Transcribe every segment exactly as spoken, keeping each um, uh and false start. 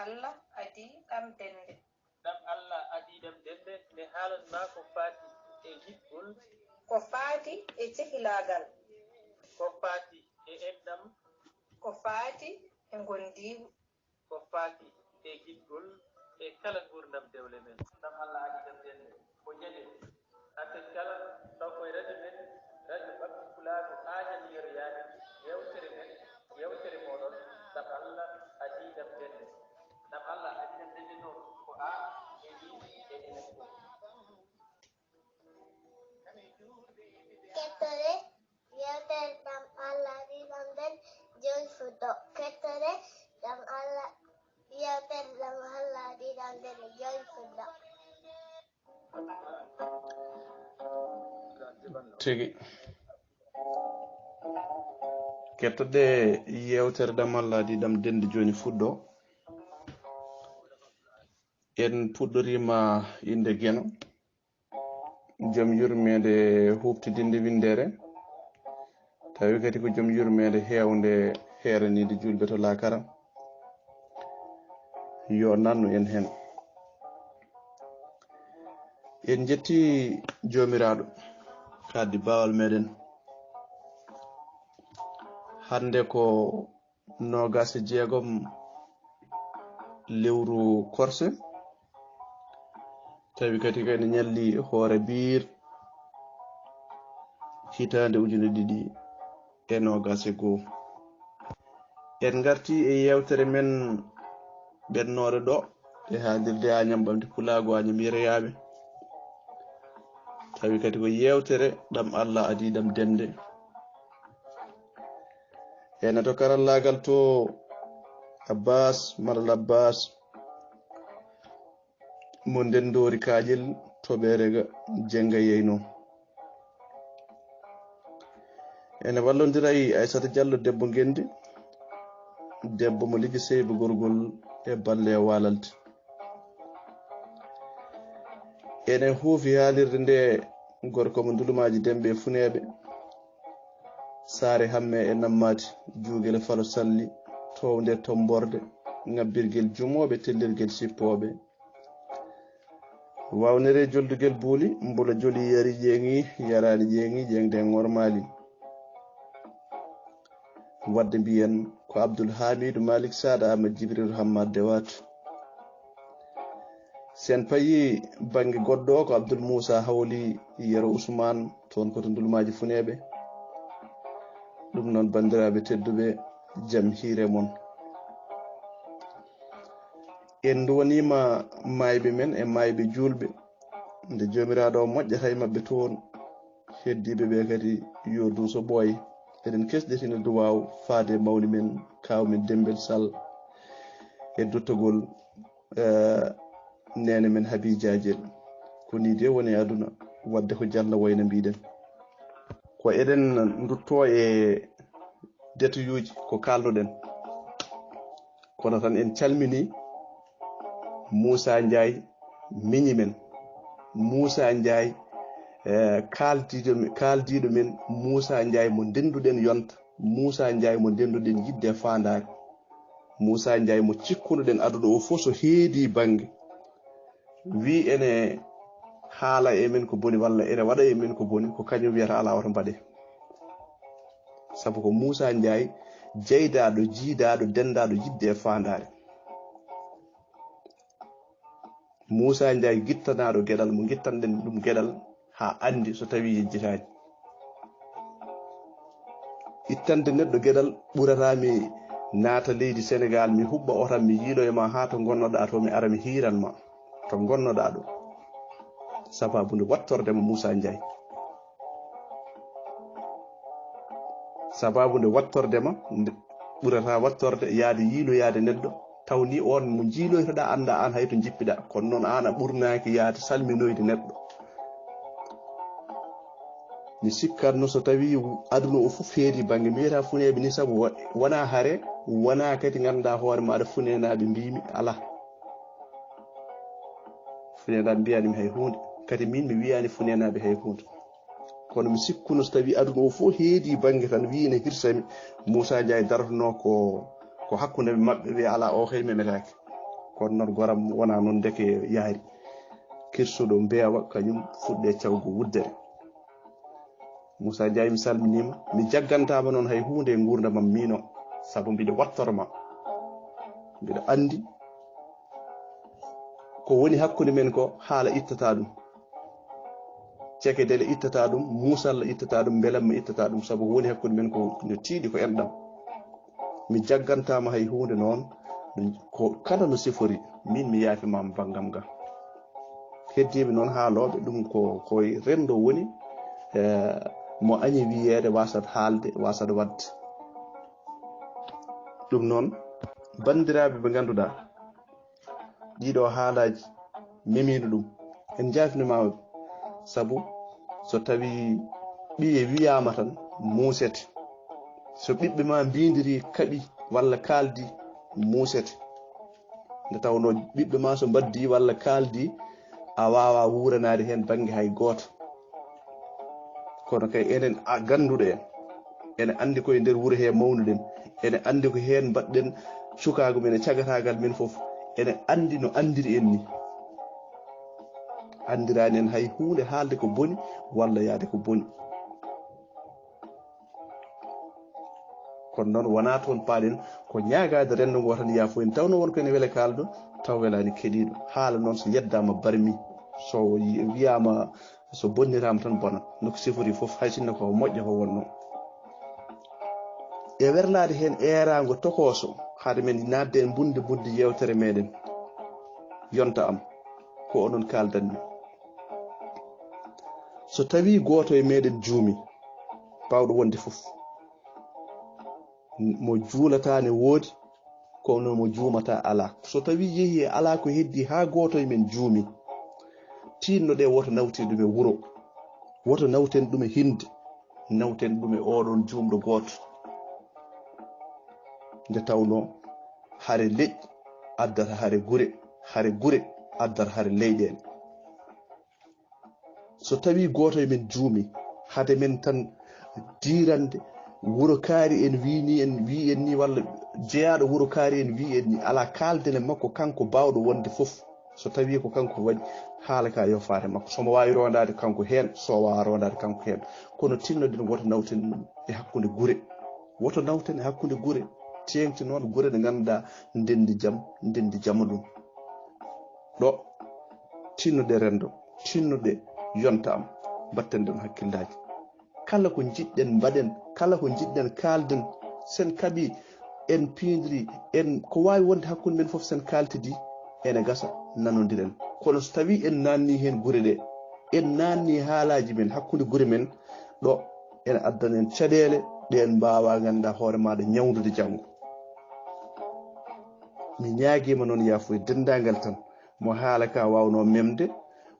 Allah adii ɗam dennde. Ɗam Allah adii ɗam dennde, mi haalan ma ko faati e giɗgol. Ko faati e cehilaagal. Ko faati e enɗam. Ko faati e ngondiigu. Ko faati e giɗgol e kala nguurndam dewle men. Ɗam Allah adii ɗam dennde, ko ñande. Hannden kala, ɗo koye radio men, radio Ɓamti Pulaagu Añam Yero Yaaɓe, yeewtere men, yeewtere mooɗon, ɗam Allah adii ɗam dennde. Ɗam Allah adii ɗam dennde noon, ko aan e miin e enen fof. Kettore, yeewtere ɗam Allah adii ɗam dennde, jooni fuɗɗo. Kettore, ɗam Allah, yeewtere ɗam Allah adii ɗam dennde, jooni fuɗɗo. Tigi. Kettoɗe yeewtere ɗam Allah adii ɗam dennde jooni fuɗɗo. En puɗɗoriima innde Geno, jom yurmeende huuɓtidinde winndere. Tawi kadi ko jom yurmeende heewnde heeraniinde juulɓe to laakara. Yo nannu en heen. En njetti Joomiraaɗo, kaddi baawal meɗen. Hannde ko noogaas e jeegom lewru korse, tawi kadi ko ene ñalli hoore biir hitaande ujune ɗiɗi e noogaas e goo. En ngarti e yeewtere men ɓennoore ɗo e haalirde Añam Ɓamti Pulaagu Añam Yeroyaaɓe. Tawi kadi ko yeewtere ɗam Allah adii ɗam dennde. Ene to karallaagal to Abbas, Malal Abbas, mo ndenndoori kaaƴel toɓeere ga jennga yeyno. Ene wallondira e Aysata Jallo debbo ngenndi, debbo mo liƴƴi seyba gorgol e balle e waalalde. Ene huufi haalirde nde gorko mo Ndulumaaji Demɓe e Funeeɓe, Saare Hamme e Nammaati, Juugel Falo Salli, Toownde Tommborde, Ŋabbirgel Jumooɓe, Tellirgel Sippooɓe, Wawnere joldugel buuli, mbula joli yari ƴeeŋi, yaraani ƴeeŋi, ƴeeŋde ŋormaali. Waɗde mbiyen ko Abdul Haamiidu Maalik Saada Ahmad Jibriilu Hammaat Dewaat. Si en payii bannge goɗɗo o ko Abdul Muusaa Hawli Yero Usmaan, toon ko to Ndulmaaji Funeeɓe. Ɗum noon, banndiraaɓe tedduɓe, jam hiire mon. En nduwaniima maayɓe men e maayɓe juulɓe, nde Joomiraaɗo o moƴƴata e maɓɓe toon. Heddiiɓe ɓe kadi yo duuso ɓooye. Eɗen kesɗitina duwaaw faade e mawni men, kaaw men Demmbel Sal, e duttagol, eh, neene men Habi Jaajel. Ko nii de woni e aduna, waɗde ko jalla wayno mbiɗen. Ko eɗen nduttoo e detuyuuji ko kaalnuɗen. Kono tan en calminii Muusaa Njaay, miñi men. Muusaa Njaay, eh, kaaldiiɗo men, kaaldiiɗo men, Muusaa Njaay mo ndennduɗen yonta, Muusaa Njaay mo ndennduɗen yiɗde e faandaare, Muusaa Njaay mo cikkunoɗen aduna o fof so heedii bannge. Wii ene haala e men ko boni walla ene waɗa e men ko boni, ko kañum wiyata alaa wota mbaɗe. Sabu ko Muusaa Njaay jeydaaɗo, jiidaaɗo, denndaaɗo yiɗde e faandaare. Muusaa Njaay gittanaaɗo geɗal mo ngittanɗen ɗum geɗal haa anndi so tawii yejjitaani. Ittande neɗɗo geɗal ɓurataa mi naata leydi Senegaal, mi huɓɓa otam, mi yiiloya ma haa to ngonnoɗaa to, mi ara mi hiiran ma to ngonnoɗaa ɗo. Sabaabu nde wattorde mo Muusaa Njaay. Sabaabu nde wattorde ma, nde ɓurataa wattorde yaade yiiloyaade neɗɗo, taw ni oon mo njiiloytoɗaa anndaa aan hay to njippiɗaa, kono noon aan a ɓurnaaki yaade salminoyde neɗɗo. Mi sikkanno so tawii aduna o fof heedi bannge, mi wiyata funeeɓe ni sabu wa-, wonaa hare, wonaa kadi ngannduɗaa hoore maaɗa funeenaaɓe mbiimi, alaa. Funeenaaɓe mbiyaani mi hay huunde, kadi miin mi wiyaani funeenaaɓe hay huunde. Kono mi sikkuno so tawii aduna o fof heedi bannge tan, wii ene hirsami, Muusaa Njaay darotonoo ko, ko hakkunde maɓɓe, wiya alaa, o kay memetaake. Kono noon goram wonaa noon ndeke yahri. Kirsuɗo mbeewa kañum fuɗɗe cawgo wuddere. Moussa Ndiaye, mi salminiima. Mi jaggantaama noon hay huunde e nguurndam am miino, sabu mbiɗo wattoro ma. Mbiɗo anndi ko woni hakkunde men ko haala ittata ɗum. Cekkedele ittata ɗum, muusalla ittata ɗum, mbelamma ittata ɗum, sabu ko woni hakkunde men ko no tiiɗi ko enɗam. Mi jaggantaama hay huunde noon, ko kala no sifori, min mi yaafimaama banngam ga. Heddiiɓe noon haalooɓe ɗum ko koye renndo woni, eh, mo añi wiyeede wasat haalde, wasat waɗde. Ɗum noon, banndiraaɓe ɓe ngannduɗaa, ɗiɗo haalaaji memiino ɗum. En njaafnimaama, sabu so tawi ɓiye wiyaama tan, muusete. So ɓiɓɓe ma mbiindiri kaɓi walla kaaldi, muusete. Nde tawnoo ɓiɓɓe ma so mbaddi walla kaaldi, a waawaa wuuranaade heen bannge hay gooto. Kono kay enen a gannduɗo en, ene anndi koye nder wuro he mawnuɗen, ene anndi ko heen mbaɗɗen cukaagu men e cagataagal men fof, ene anndi no anndiri en ni. Anndiraani en hay huunde haalde ko boni walla yahde ko boni. Kono noon wonaa toon paaɗen, ko ñaagaade renndo ngo tan yaafoyen. Tawnoo won ko ene wela kaalɗo, taw welaani keɗiiɗo. Haala noon so yeddaama barmi, so yi-, wiyaama, so bonniraama tan bonat. No ko sifori fof, hay sinno ko moƴƴo ko wonnoo. E werlaade heen eeraango tokooso, hade men naatde e mbunndi mbunndi yeewtere meɗen. Yonta am, ko onon kaaldanmi. So tawii gooto e meɗen juumi, baawɗo wonde fof, mo juulataa ne woodi, kono mo juumataa alaa. So tawii yehii e alaa ko heddii haa gooto e men juumi, tinno-ɗee woto nawtir ɗum e wuro, woto nawten ɗum e hinnde, nawten ɗum e oɗon juumɗo gooto. Nde tawnoo hare leƴƴi addata hare gure, hare gure addata hare leyɗeele. So tawii gooto e men juumi, hade men tan diirande wuro kaari en wii ni, en wii en ni, walla jeyaaɗo wuro kaari en wii en ni, alaa kaalden e makko kanko baawɗo wonde fof. So tawii ko kanko waɗi, haala ka yo faare makko. So mo waawi rondaade kanko heen, so o waawaa rondaade kanko heen. Kono tinnoɗen woto nawten ɗum e hakkunde gure. Woto nawten e hakkunde gure. Teeŋti noon gure ɗe ngannduɗaa ndenndi jam, ndenndi jamanuuji. Ɗo, tinno-ɗee renndo, tinno-ɗee yonta am, mbatten ɗoon hakkillaaji. Kala ko njiɗɗen mbaɗen, kala ko njiɗɗen kaalden, sen kaɓi, en piindiri, en ko waawi wonde hakkunde men fof sen kaaltidi, ene gasa nanondiren. Kono so tawii en naanni heen gure ɗe, en naanni haalaaji men hakkunde gure men, ɗo ene addana en caɗeele ɗe en mbaawaa ngannduɗaa hoore maaɗa ñawndude janngo. Mi ñaagiima noon yaafuya denndaangal tan mo haala ka waawnoo memde,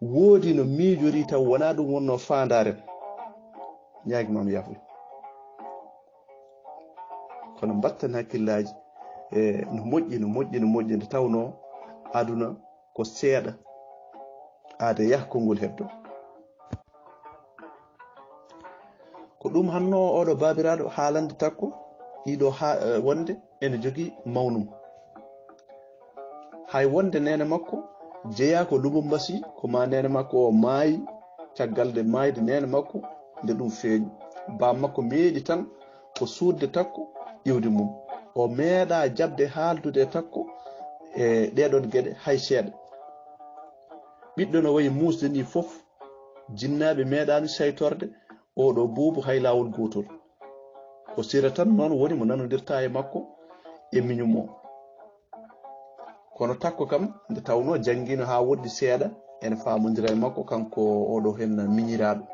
woodi no miijorii taw wonaa ɗum wonnoo faandaare. Ñaagiima mi yaafuya. Kono mbatten hakkillaaji e no moƴƴi, no moƴƴi, no moƴƴi, nde tawnoo aduna ko seeɗa, aade yah konngol heddo. Ko ɗum hanno oɗo baabiraaɗo haalande takko ɗiɗo ha, eh, wonde ene jogii mawnum. Hay wonde neene makko jeyaa ko Lubumbashi, ko ma neene makko o maayi, caggal nde maayde neene makko, nde ɗum feeñi. Baam makko meeɗi tan ko suutde takko iwdi mum. O meeɗaa jaɓde haaldude e takko e ɗeeɗoon geɗe hay seeɗa. Ɓiɗɗo no wayi muusde nii fof, jinnaaɓe meeɗaani saytorde oɗo buubu hay laawol gootol. Ko Sira tan noon woni mo nanondirta e makko e miñum o. Kono takko kam, nde tawnoo janngiino haa woɗɗi seeɗa, ene faamondira e makko kanko oɗo heen miñiraaɗo.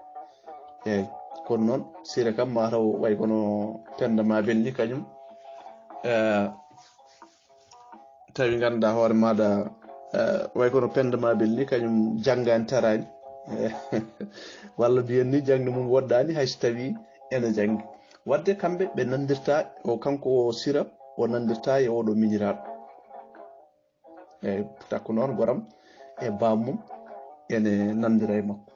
Eey, kono noon, Sira kam, maa taw way kono Pennda Mabel ni kañum, eh, tawi ngannduɗaa hoore maaɗa, eh, way kono Pennda Mabel ni kañum janngaani taraani. Eh, walla mbiyen ni jannde mum woɗɗaani, hay so tawii ene janngi. Waɗde kamɓe ɓe nanndirta, o kanko o Sira, o nanndirta e oɗo miñiraaɗo. Eey, takko noon goram e baam mum ene nanndira e makko.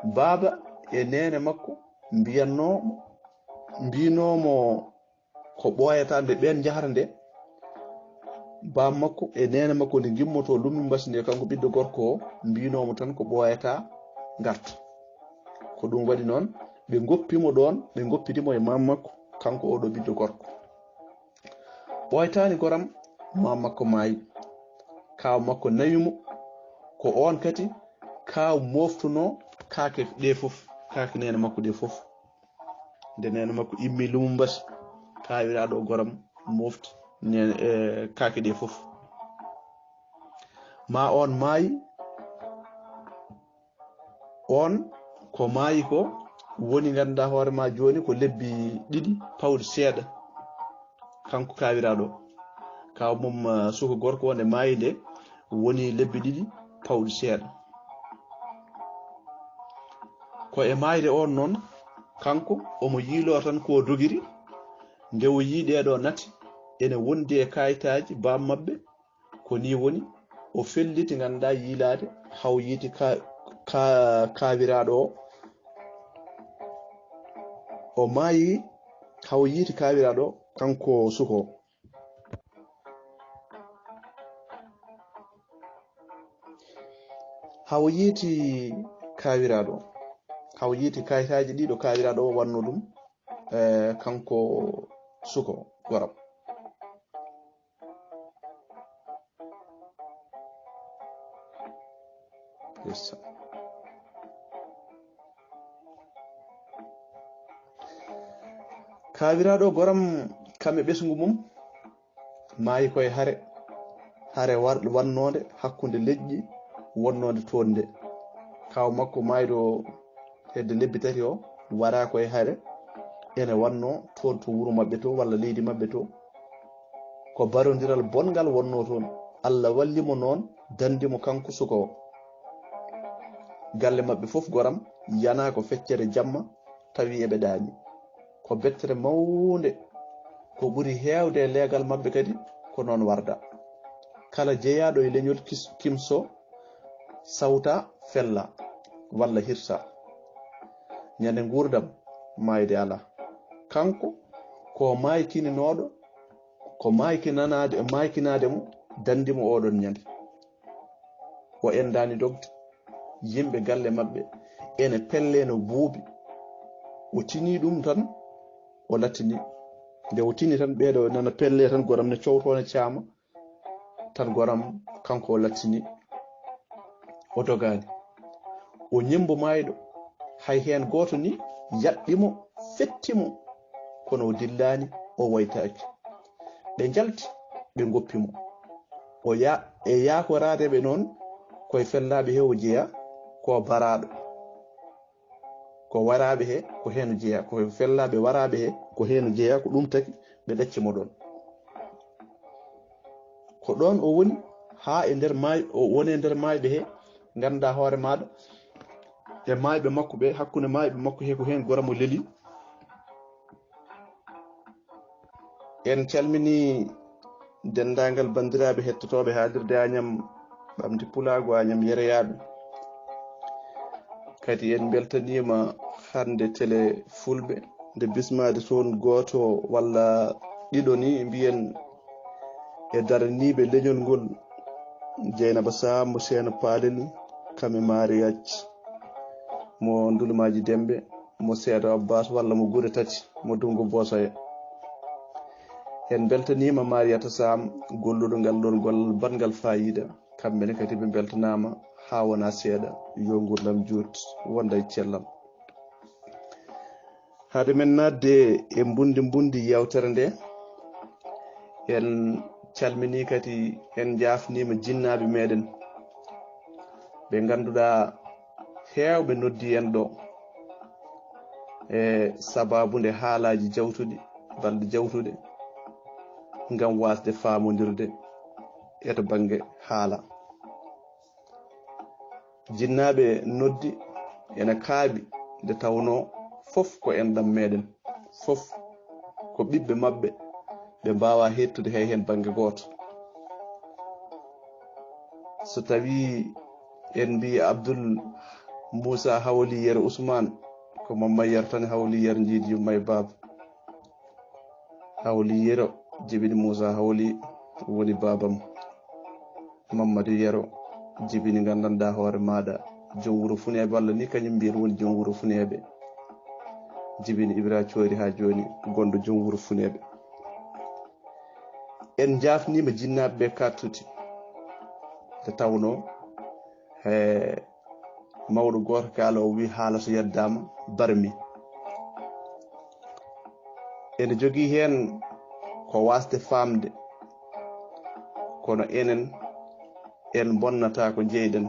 Baaba e neene makko mbiyatnoo mo, mbiynoo mo ko ɓooyataa nde ɓeen njahata nde, Baam makko e neene makko nde ngimmoto Lummbasi nde, kanko ɓiɗɗo gorko o, mbiinoo mo tan ko ɓooyataa ngarta. Ko ɗum waɗi noon, ɓe ngoppi mo ɗoon, ɓe ngoppidi mo e maam makko, kanko oo ɗoo ɓiɗɗo gorko. Ɓooytaani goram, maam makko maayi. Kaaw makko nawi mo, ko oon kadi kaaw mooftunoo kaake ɗee fof, kaake neene makko ɗee fof. Nde neene makko immii Lummbasi, kaawiraaɗo o goram mofti neene, e, kaake ɗee fof. Ma oon maayi, oon ko maayi ko woni, ngannduɗaa hoore ma jooni, ko lebbi ɗiɗi pawɗi seeɗa. Kanko kaawiraaɗo o, kaaw mum, eh, suka gorko o, nde maayi nde, woni lebbi ɗiɗi pawɗi seeɗa. Ko e maayde oon noon, kanko omo yiiloo tan ko dogiri, nde o yii ɗee ɗoo nate ene wondi e kaayitaaji baam maɓɓe. Ko nii woni, o felliti, ngannduɗaa, yiilaade, haw yiiti ka, ka, kaawiraaɗo o. O maayi, haw yiiti kaawiraaɗo o, kanko suka o. Haw yiiti kaawiraaɗo o. Haw yiiti kaayitaaji ɗi ɗo kaawiraaɗo o wannoo ɗum, eh, kanko suka o, goram. Yes. Kaawiraaɗo goram kam e ɓesngu mum maayi ko e hare, hare war-, wannoonde hakkunde leƴƴi wonnoonde toon nde. Kaaw makko maayɗo hedde lebbi tati o, waraa ko e hare, ene wannoo toon to wuro maɓɓe to, walla leydi maɓɓe to. Ko barondiral bonngal wonnoo toon. Allah walli mo noon, danndi mo kanko suka o. Galle maɓɓe fof goram, yanaa ko feccere jamma, tawi eɓe ɗaani. Ko bettere mawnde, ko ɓuri heewde e leegal maɓɓe kadi, ko noon warda. Kala jeyaaɗo e leñol kis-, kimso, sawta, fella, walla hirsa. Ñande nguurndam, maayde alaa. Kanko, ko maaykininooɗo, ko maaykinanaade, maaykinaade mo, danndi mo ooɗoon ñande. O enndaani dogde. Yimɓe galle maɓɓe ene pelle no buubi. O tini ɗum tan, o lattini. Nde o tini tan, ɓeeɗo nana pelle tan, goram ne cowtoo ne caama. Tan goram kanko o lattini, o dogaani. O ñemmbo maayɗo, hay heen gooto ni yaɗɗi mo, fetti mo, kono o dillaani, o waytaaki. Ɓe njalti, ɓe ngoppi mo. O ya-, e yaakoraade ɓe noon, ko e fellaaɓe he o jeyaa, ko baraaɗo. Ko waraaɓe he, ko heen o jeyaa, ko fellaaɓe waraaɓe he, ko heen o jeyaa, ko ɗum tagi ɓe ɗacci mo ɗoon. Ko ɗoon o woni haa e nder maay-, o woni e nder maayɓe he, nganndaa hoore maaɗa, e maayɓe makko ɓe, hakkunde maayɓe makko he, ko heen goram o leli. En calminii denndaangal banndiraaɓe hettotooɓe haalirde Añam, Ɓamdi Pulaagu, Añam Yereyaaɓe. Kadi en mbeltaniima hannde Tele Fulɓe, nde bismaade toon gooto walla ɗiɗo ni, mbiyen, e daraniiɓe leñol ngol, Jeynaba Saam mo Ceerno Paalel, kam e Maariyaaji mo Ndulumaaji Dembe, mo Seedo Abbas walla mo Gure Tati, mo Dunngu Boosoya. En mbeltaniima Maariyata Saam, golluɗo ngal ɗoon gollal baɗngal faayiida. Kamɓe ne kadi ɓe mbeltanaama haa wonaa seeɗa. Yo nguurndam juut, wonda e cellal. Hade men naatde e mbundi mbundi yeewtere nde, en calminii kadi, en njaafniima jinnaaɓe meɗen ɓe ngannduɗaa heewɓe noddi en ɗo e sabaabu nde haalaaji jawtuɗi, balɗe jawtuɗe, ngam waasde faamondirde e to bannge haala. Jinnaaɓe noddi ena kaaɓi, nde tawnoo fof ko enɗam meɗen, fof ko ɓiɓɓe maɓɓe, ɓe mbaawaa heedtude hay heen bannge gooto. So tawii en mbii Abdul Muusa Hawli Yero Usmaan, ko Mamma Yero tan Hawli Yero njiidi yumma e baaba. Hawli Yero jibini Muusa Hawli, woni baabam Mammadu Yero, jibini nganndanɗaa hoore maaɗa, joom wuro Funeeɓe, walla ni kañum mbiyen woni joom wuro Funeeɓe, jibini Ibra Coori haa jooni, gonɗo joom wuro Funeeɓe. En njaafniima jinnaaɓe ɓe kattuti, nde tawnoo he mawɗo gooto kaaloowo wii, haala so yeddaama barmi. Ene jogii heen ko waasde faamde, kono enen en mbonnataa ko njeyɗen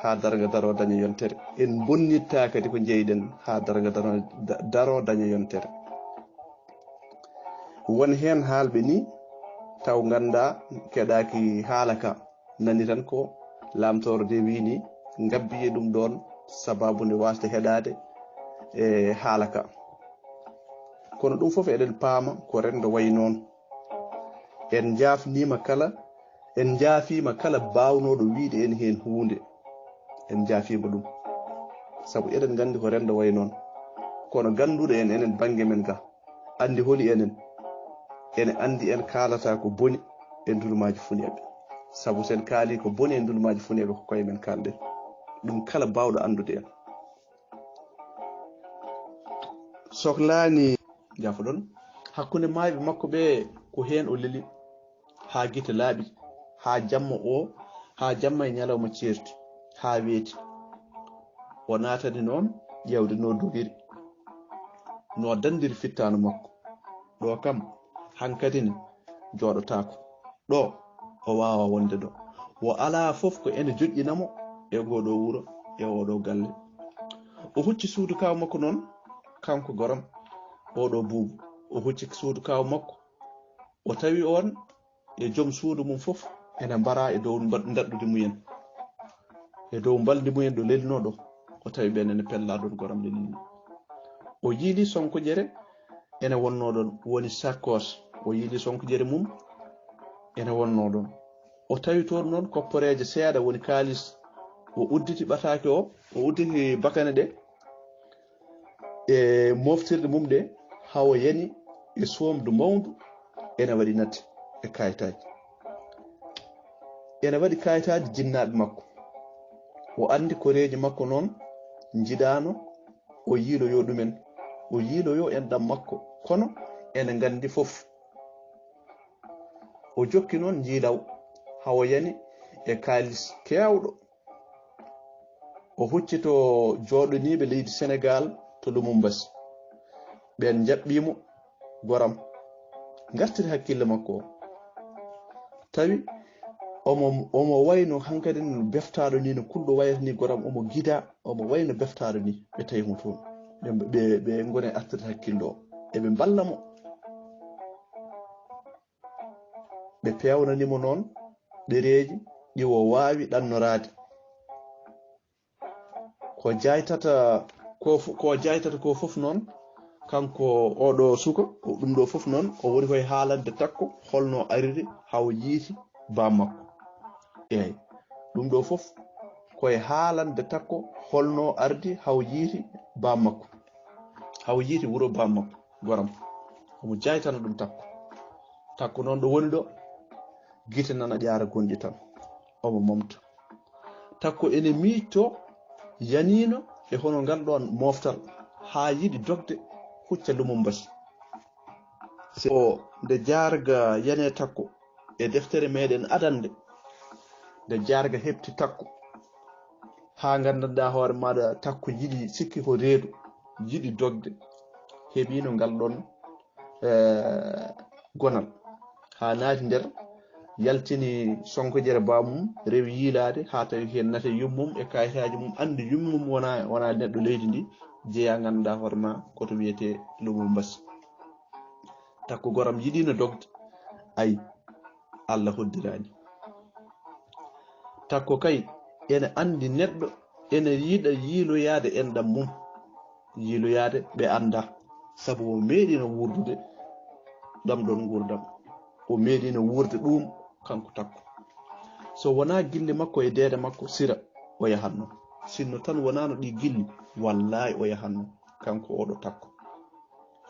haa darnga daroo daña yontere. En mbonnittataa kadi ko njeyɗen haa darnga daroo, da-, daroo daña yontere. Won heen haalɓe ni taw nganndaa keɗaaki haala ka, nani tan ko laamtooro de wii ni ngabbi e ɗum ɗoon sababu nde waasde heɗaade e haala ka. Kono ɗum fof eɗen paama ko renndo wayi noon. En njaafniima kala, en njaafiima kala baawnooɗo wiyde en heen huunde. En njaafiima ɗum. Sabu eɗen nganndi ko renndo wayi noon. Kono gannduɗo en, enen bannge men ga, anndi holi enen. Ene anndi en kaalata ko boni e ndulumaaji Funeeɓe. Sabu sen kaali ko boni e ndulumaaji Funeeɓe ko koye men kaalɗen. Ɗum kala baawɗo anndude en. Soklaani, jaafoɗon, hakkunde maayɓe makko ɓe ko heen o leli, haa gite laaɓi, haa jamma o, haa jamma e ñalawma ceerti, haa weeti. O naatani noon ƴeewde no dogiri, no danndiri fittaandu makko. Ɗo kam, hankadi ne jooɗotaako. Ɗo, o waawaa wonde ɗo. Wo alaa fof ko ene joƴƴina mo e ngoo ɗoo wuro, e oo ɗoo galle. O hucci suudu kaaw makko noon, kanko goram, oo ɗoo buubu. O hucci suudu kaaw makko. O tawi oon e joom suudu mum fof ene mbaraa e dow mba-, ndaɗɗudi mumen, e dow mbalndi mumen ɗo lelinoo ɗo. O tawi ɓeen ene pellaa ɗoon goram lelni. O yiili sonko ƴere ene wonnoo ɗoon, woni sakkos. O yiili sonko ƴere mum ene wonnoo ɗoon. O tawi toon noon kopporeeje seeɗa, woni kaalis. O udditi ɓataake o, o udditi bakane ɗe e moftirɗe mum ɗe, haa o yani e soomdu mawndu ene waɗi natte e kayitaaji. Ene waɗi kayitaaji jinnaaɓe makko. O anndi koreeji makko noon njiɗaano o yiiloyo ɗumen. O yiiloyo enɗam makko, kono ene nganndi fof. O jokki noon njiilaw haa o yani e kaalis keewɗo. O huccito jooɗoniiɓe leydi Senegaal to Lumumbasi. Ɓeen njaɓɓii mo, goram, ngartiri hakkille makko o. Tawi omo, omo wayno hankadi no beftaaɗo ni, no kulɗo wayata ni, goram, omo gida, omo wayno beftaaɗo ni. Ɓe tawi mo toon. Ɓe, ɓe, ɓe ngoni e artirde hakkille o. Eɓe mballa mo. Ɓe peewnani mo noon ɗereeji ɗi o waawi ɗannoraade. Ko jaytata ko fo-, ko jaytata ko fof noon, kanko oɗo suka, o, ɗum ɗo fof noon, o woni koye haalande Takko holno ariri haa o yiiti baam makko. Eey, ɗum ɗo fof koye haalande Takko holno ardi haa o yiiti baam makko, haa o yiiti wuro baam makko, goram. Omo jaytana ɗum Takko. Takko noon ɗo woni ɗo, gite nana ƴaara gonɗi tan. Omo momta. Takko ene miijto yaniino e hono ngal ɗoon moftal, haa yiɗi dogde hucca Lumumbasi. Se o nde jaarga yani Takko e deftere meɗen adannde, nde jaarga heɓti Takko, haa nganndanɗaa hoore maaɗa Takko yiɗi, sikki ko reedu, yiɗi dogde, heɓiino ngal ɗoon, eh, gonal, haa naati nder, yaltini sonko ƴere baamum, rewi yiilaade, haa tawi heen nate yummum e kayitaaji mum, anndi yummum wona, wona neɗɗo leydi ndi, jeyaa nganndanɗaa hoore ma ko to wiyetee Lumumbasi. Takko goram yiɗiino dogde, ay, Allah hoddiraani. Takko kay, ene anndi neɗɗo ene yiɗa yiiloyaade enɗam mum, yiiloyaade ɓe anndaa, sabu o meeɗiino wuurdude ɗam ɗoon nguurndam. O meeɗiino wuurde ɗum, kanko Takko. So wonaa gille makko e deede makko, sira o yahatno. Sinno tan wonaano ɗi gilli, wallaahi o yahatno, kanko oɗo Takko.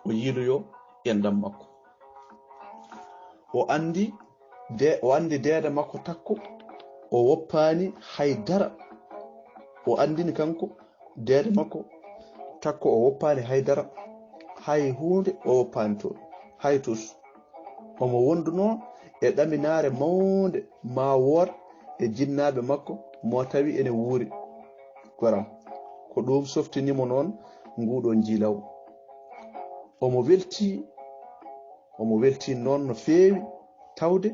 O yiiloyo enɗam makko. O anndi de, o anndi deede makko takko, o woppaani hay dara. O anndini kanko deede makko takko, o woppaani hay dara. Hay huunde o woppaani toon, hay tus. Omo wondunoo e ɗaminaare mawnde maa wood e jinnaaɓe makko mo tawi ene wuuri. Goram. Ko ɗum softini mo noon nguuɗoo njiilaw. Omo weltii, omo weltii noon no feewi tawde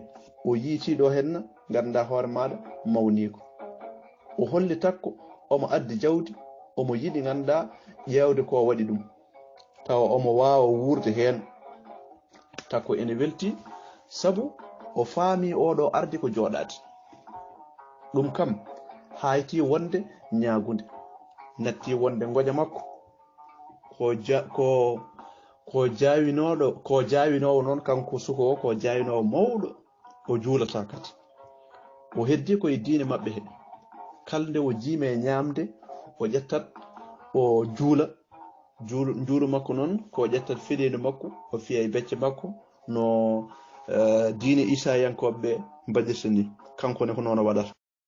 o yiitii ɗo henna nganndaa hoore maaɗa mawniiko. O holli takko omo addi jawdi, omo yiɗi nganndaa ƴeewde ko waɗi ɗum. Tawa omo waawa wuurde heen. Takko ene weltii sabu o faamii oɗo ardi ko jooɗaade. Ɗum kam haaytii wonde ñaagunde, nattii wonde ngoƴa makko. Ko ja-, ko, ko jaawinooɗo, ko jaawinoowo noon kanko suko o, ko jaawinoowo mawɗo, o juulataa kadi. O heddii ko e diine maɓɓe he. Kala nde o jiimi e ñaamde, o ƴettat, o juula. Juul-, njuulu makko noon, ko o ƴettat feɗeendu makko, o fiya e becce makko, no, eh, diine Iisayankooɓe ɓe mbaɗirta ni. Kanko ne ko noon o waɗata.